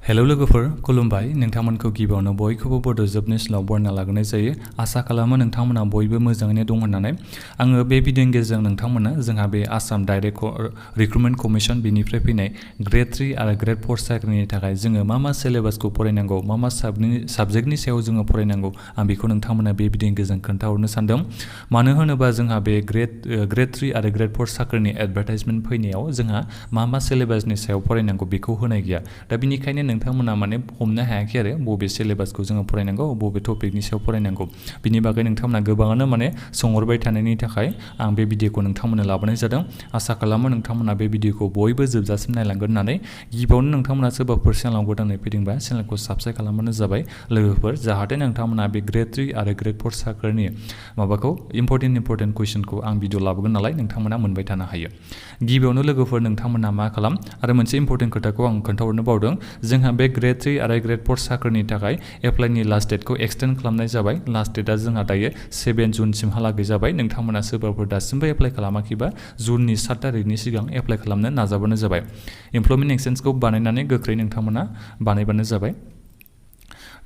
hello लोगोफोर खुलुमबाय नोंथांमोनखौ गिबियावनो बयखौबो बड' जबनि स्लाव बरना लाग्रोनाय जायो आसा खालामो नोंथांमोना बयबो मोजाङैनो दं होननानै आङो बे भिडिअनि गेजेरजों नोंथांमोननो जोंहा बे आसाम डाइरेक्ट रिक्रुटमेन्ट कमिसन बिनिफ्राय फैनाय ग्रेड 3 आरो ग्रेड 4 साख्रिनि थाखाय जोङो मा सिलेबासखौ फरायनांगौ मा साबजेक्टनि सायाव जोङो फरायनांगौ आं बेखौ नोंथांमोना बे भिडिअनि गेजेरजों खोन्थाहरनो सानदों मानो होनोबा जोंहा बे ग्रेड 3 आरो ग्रेड 4 साख्रिनि एडभार्टाइजमेन्ट फैनायाव जोंहा मा सिलेबासनि सायाव फरायनांगौ बेखौ होनाय गैया दा बिनिखायनो नोंथांमोना माने हमनो हायाखै आरो बबे सिलेबासखौ जोङो फरायनांगौ बबे टपिकनि सायाव फरायनांगौ बिनि बागै नोंथांमोना गोबाङानो माने सोंहरबाय थानायनि थाखाय आं बे भिडिअखौ नोंथांमोननो लाबोनाय जादों आसा खालामो नोंथांमोना बे भिडिअखौ बयबो जोबजासिम नायलांगोन होननानै गिबियावनो नोंथांमोना सोरबाफोर चेनेलाव गोदानै फैदोंबा चेनेलखौ साबस्क्राइब खालामबानो जाबाय लोगोफोर जाहाथे नोंथांमोना बे ग्रेड 3 आरो ग्रेड 4 साख्रिनि माबाखौ इम्परटेन्ट कुइसनखौ आं भिडिअ लाबोगोन नालाय नोंथांमोना मोनबाय थानो हायो गिबियावनो लोगोफोर नोंथांमोना मा खालाम आरो मोनसे इम्परटेन्ट खोथाखौ आं खोन्थाहरनो बावदों जोंहा बे ग्रेड 3 आरो ग्रेड 4 साख्रिनि थाखाय एप्लाइनि लास्ट डेटखौ एक्सटेन्ड खालामनाय जाबाय लास्ट डेटआ जोंहा दायो 7 जुनसिमहालागै जाबाय नोंथांमोना सोरबाफोर दासिमबो एप्लाइ खालामाखैबा जुननि 7 तारिखनि सिगां एप्लाइ खालामनो नाजाबानो जाबाय एमप्लयमेन्ट एक्सचेन्जखौ बानायनानै गोख्रै नोंथांमोना बानायबानो जाबाय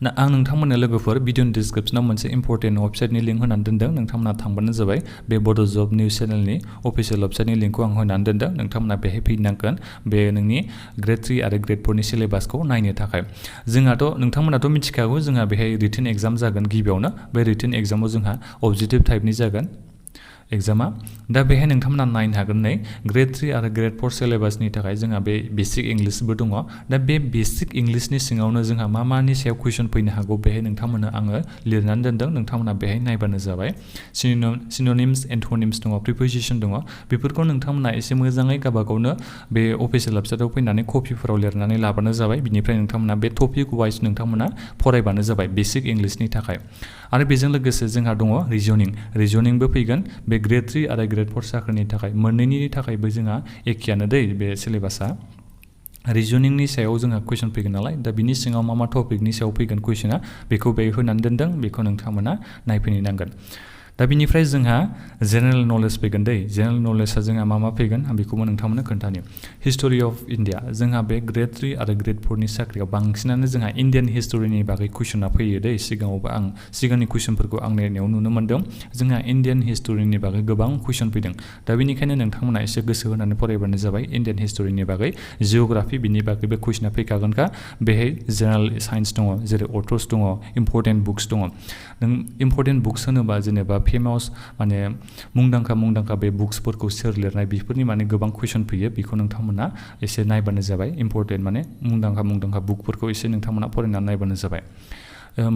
आं नोंथांमोननो लोगोफोर भिडिअनि डिसक्रिपसनाव मोनसे इम्परटेन्ट वेबसाइटनि लिंक होनानै दोनदों नोंथांमोना थांबानो जाबाय बे बड' जब निउस चेनेलनि अफिसियेल वेबसाइटनि लिंकखौ आं होनानै दोनदों नोंथांमोना बेहाय फैनांगोन बे नोंनि ग्रेड 3 आरो ग्रेड 4 नि सिलेबासखौ नायनो थाखाय नोंथांमोनाथ' मिथिखागौ जोंहा बेहाय रिटेन एग्जाम जागोन गिबियावनो बे रिटेन एग्जामाव जोंहा अबजेक्टिभ टाइपनि जागोन एग्जामा दा बेहाय नोंथांमोना नायनो हागोन नै ग्रेड 3 आरो ग्रेड 4 सिलेबासनि थाखाय जोंहा बे बेसिक इंलिशबो दङ दा बे बेसिक इंलिशनि सिङावनो जोंहा मानि सायाव कुइसन फैनो हागौ बेहाय नोंथांमोननो आङो लिरनानै दोनदों नोंथांमोना बेहाय नायबानो जाबाय सिनोनिम्स एन्टोनिम्स दङ प्रिपोजिशन दङ बेफोरखौ नोंथांमोना एसे मोजाङै गावबागावनो बे अफिसियेल वेबसाइटआव फैनानै कपिफोराव लिरनानै लाबानो जाबाय बिनिफ्राय नोंथांमोना बे टपिक वाइज नोंथांमोना फरायबानो जाबाय बेसिक इंलिशनि थाखाय आरो बेजों लोगोसे जोंहा दङ रिजनिंबो फैगोन बे ग्रेड 3 आरो ग्रेड 4 साख्रिनि थाखाय मोननैनि थाखायबो जोंहा एखेयानो दै बे सिलेबासा रिजनिंनि सायाव जोंहा कुइसन फैगोन नालाय दा बिनि सिङाव मा टपिकनि सायाव फैगोन कुइसना बेखौ बेयाव होनानै दोनदों बेखौ नोंथांमोना नायफैनो नांगोन दा बिनिफ्राय जोंहा जेनेरेल नलेज फैगोन दै जेनेरेल नलेजआ जोंहा मा फैगोन आं बेखौबो नोंथांमोननो खोन्थानो हिस्ट'रि अफ इन्डिया जोंहा बे ग्रेड 3 आरो ग्रेड 4 नि साख्रियाव बांसिनानो जोंहा इन्डियान हिस्ट'रिनि बागै कुइसना फैयो दै सिगाङावबो आं सिगांनि कुइसनफोरखौ आं नायनायाव नुनो मोन्दों जोंहा इन्डियान हिस्ट'रिनि बागै गोबां कुइसन फैदों दा बेनिखायनो नोंथांमोना एसे गोसो होनानै फरायबानो जाबाय इन्डियान हिस्ट'रिनि बागै जिअ'ग्राफि बिनि बागैबो कुइसना फैखागोनखा बेहाय जेनेरेल साइन्स दङ जेरै अथर्स दङ इम्परटेन्ट बुक्स दङ नों इम्परटेन्ट बुक्स होनोबा जेनेबा फेमास माने मुंदांखा बे बुक्सफोरखौ सोर लिरनाय बेफोरनि माने गोबां कुइसन फैयो बेखौ नोंथांमोना एसे नायबानो जाबाय इम्परटेन्ट माने मुंदांखा बुकफोरखौ एसे नोंथांमोना फरायनानै नायबानो जाबाय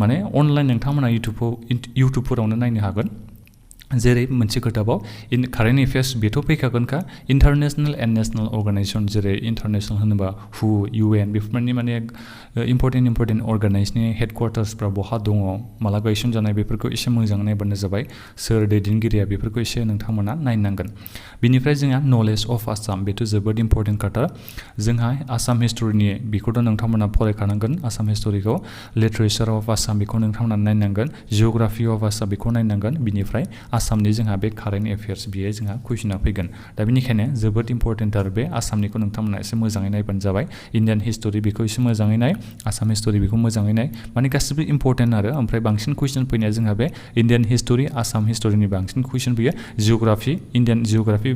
माने अनलाइन नोंथांमोना इउटुबफोरावनो नायनो हागोन जेरै मोनसे खोथाबाव कारेन्ट एफेयार्स बेथ' फैखागोनखा इन्टारनेसनेल एन्ड नेसनेल अर्गानाइजेसन जेरै इन्टारनेसनेल होनोबा हु UN बेफोरनि माने इम्परटेन्ट अर्गानाइजेसननि हेडक्वार्टार्सफ्रा बहा दङ माला गायसनजानाय बेफोरखौ एसे मोजाङै नायबानो जाबाय सोर दैदेनगिरिया बेफोरखौ एसे नोंथांमोना नायनांगोन बिनिफ्राय जोंहा नलेज अफ आसाम बेथ' जोबोद इम्परटेन्ट खोथा जोंहा आसाम हिस्ट'रिनि बेखौथ' नोंथांमोना फरायखानांगोन आसाम हिस्ट'रिखौ लिटारेचार अफ आसाम बेखौ नोंथांमोना नायनांगोन जिअ'ग्राफि अफ आसाम बेखौ नायनांगोन बिनिफ्राय आसामनि जोंहा बे कारेन्ट एफेयार्स बेयो जोंहा कुइसना फैगोन दा बेनिखायनो जोबोद इम्परटेन्ट आरो बे आसामनिखौ नोंथांमोना एसे मोजाङै नायबानो जाबाय इन्डियान हिस्ट'रि बेखौ एसे मोजाङै नाय आसाम हिस्ट'रि बेखौ मोजाङै नाय माने गासिबो इम्परटेन्ट आरो ओमफ्राय बांसिन कुइसन फैनाया जोंहा बे इन्डियान हिस्ट'रि आसाम हिस्ट'रिनि बांसिन कुइसन फैयो जिअ'ग्राफि इन्डियान जिअ'ग्राफि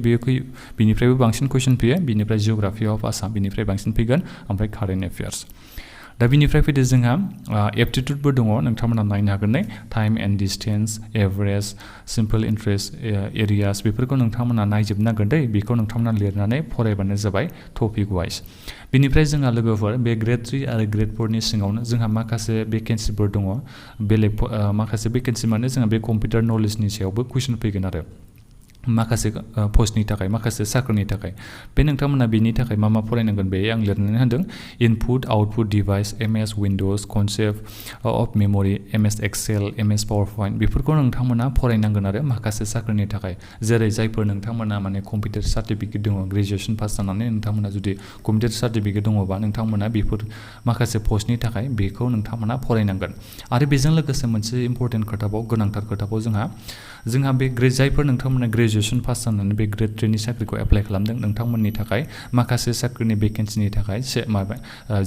बिनिफ्रायबो बांसिन कुइसन फैयो बिनिफ्राय जिअ'ग्राफि अफ आसाम बिनिफ्राय बांसिन फैगोन ओमफ्राय कारेन्ट एफेयार्स दा बिनिफ्राय फैदो जोंहा एप्टिट्युडबो दङ नोंथांमोना नायनो हागोन नै time and distance average simple interest areas बेफोरखौ नोंथांमोना नायजोबनांगोन दै बेखौ नोंथांमोना लिरनानै फरायबानो जाबाय टपिक वाइज बिनिफ्राय जोंहा लोगोफोर बे ग्रेड 3 आरो ग्रेड 4 नि सिङावनो जोंहा माखासे भेकेन्सिफोर दङ बेलेग माखासे भेकेन्सि माने जोंहा बे कम्पिउटार नलेजनि सायावबो कुइसन फैगोन आरो माखासे पस्टनि थाखाय माखासे साख्रिनि थाखाय बे नोंथांमोना बेनि थाखाय मा फरायनांगोन बे आं लिरनानै होदों input output device MS Windows concept of memory MS Excel MS PowerPoint बेफोरखौ नोंथांमोना फरायनांगोन आरो माखासे साख्रिनि थाखाय जेरै जायफोर नोंथांमोना माने कम्पिउटार सार्टिफिकेट दङ ग्रेजुवेसन पास जानानै नोंथांमोना जुदि कम्पिउटार सार्टिफिकेट दङबा नोंथांमोना बेफोर माखासे पस्टनि थाखाय बेखौ नोंथांमोना फरायनांगोन आरो बेजों लोगोसे मोनसे इम्परटेन्ट खोथाबाव गोनांथार खोथाबाव जोंहा बे जायफोर नोंथांमोना ग्रेजुएसन पास जानानै बे ग्रेड 3 नि साख्रिखौ एप्लाइ खालामदों नोंथांमोननि थाखाय माखासे साख्रिनि भेकेन्सिनि थाखाय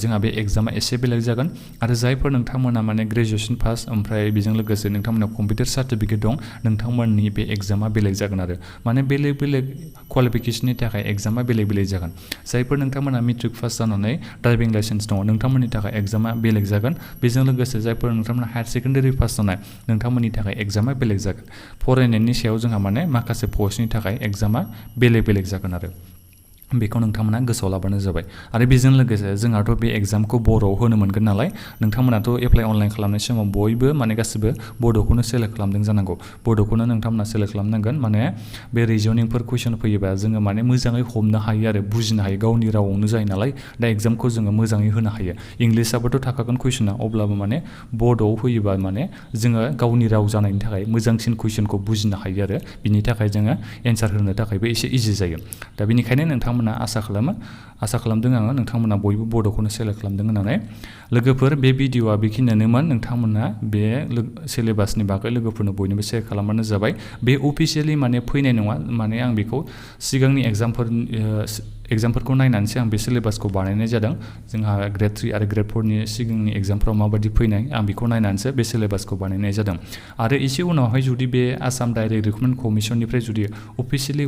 जोंहा बे एग्जामा एसे बेलेग जागोन आरो जायफोर नोंथांमोना माने ग्रेजुएसन पास ओमफ्राय बेजों लोगोसे नोंथांमोना कम्पिउटार सार्टिफिकेट दं नोंथांमोननि बे एग्जामा बेलेग जागोन आरो माने बेलेग क्वालिफिकेशननि थाखाय एग्जामा बेलेग जागोन जायफोर नोंथांमोना मेट्रिक पास जानानै ड्राइभिं लाइसेन्स दङ नोंथांमोननि थाखाय एग्जामा बेलेग जागोन बेजों लोगोसे जायफोर नोंथांमोना हायार सेकेन्डारि पास जानाय नोंथांमोननि थाखाय एग्जामा बेलेग जागोन फरायनायनि सायाव जोंहा माने माखासे पस्टनि थाखाय एग्जामा बेलेग जागोन आरो बेखौ नोंथांमोना गोसोआव लाबानो जाबाय आरो बेजों लोगोसे जोंहाथ' बे एग्जामखौ बर'आव होनो मोनगोन नालाय नोंथांमोनाथ' एप्लाइ अनलाइन खालामनाय समाव बयबो माने गासिबो बड'खौनो सेलेक्ट खालामदों जानांगौ बड'खौनो नोंथांमोना सेलेक्ट खालामनांगोन माने बे रिजनिंफोर कुइसन फैयोबा जोङो माने मोजाङै हमनो हायो आरो बुजिनो हायो गावनि रावआवनो जायो नालाय दा एग्जामखौ जोङो मोजाङै होनो हायो इंलिसाबोथ' थाखागोन कुइसना अब्लाबो माने बड'आव फैयोबा माने जोङो गावनि राव जानायनि थाखाय मोजांसिन कुइसनखौ बुजिनो हायो आरो बिनि थाखाय जोङो एन्सार होनो थाखायबो एसे इजि जायो दा बेनिखायनो नोंथांमोना आसा खालामदों आङो नोंथांमोना बयबो बड'खौनो सेलेक्ट खालामदों होननानै लोगोफोर बे भिडिअ'आ बेखिनियानोमोन नोंथांमोना बे सिलेबासनि बागै लोगोफोरनो बयनोबो शेयार खालामबानो जाबाय बे अफिसियेलि माने फैनाय नङा माने आं बेखौ सिगांनि एग्जामफोरखौ नायनानैसो आं बे सिलेबासखौ बानायनाय जादों जोंहा ग्रेड 3 आरो ग्रेड 4 नि सिगांनि एग्जामफ्राव माबायदि फैनाय आं बेखौ नायनानैसो बे सिलेबासखौ बानायनाय जादों आरो एसे उनावहाय जुदि बे आसाम डाइरेक्ट रिक्रुटमेन्ट कमिसननिफ्राय जुदि अफिसियेलि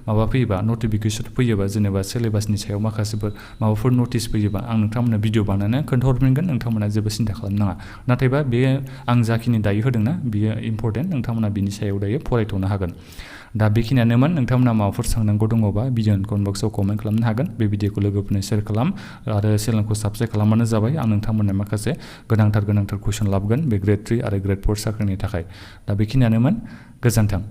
माबा फैयोबा नटिफिकेसन फैयोबा जेनेबा सिलेबासनि सायाव माबाफोर नटिस फैयोबा आं नोंथांमोननो भिडिअ बानायनानै खोन्थाहरफिनगोन नोंथांमोना जेबो सिन्था खालामनाङा नाथायबा बे आं जाखिनि दायो होदोंना बियो इम्परटेन्ट नोंथांमोना बिनि सायाव दायो फरायथ'नो हागोन दा बेखिनियानोमोन नोंथांमोना माबाफोर सोंनांगौ दङबा भिडिअनि कमेन्ट बक्सआव कमेन्ट खालामनो हागोन बे भिडिअखौ लोगोफोरनो शेयार खालाम आरो चेनेलखौ साबस्क्राइब खालामबानो जाबाय आं नोंथांमोननो माखासे गोनांथार कुइसन लाबोगोन बे ग्रेड 3 आरो ग्रेड 4 साख्रिनि थाखाय दा बेखिनियानोमोन गोजोन्थों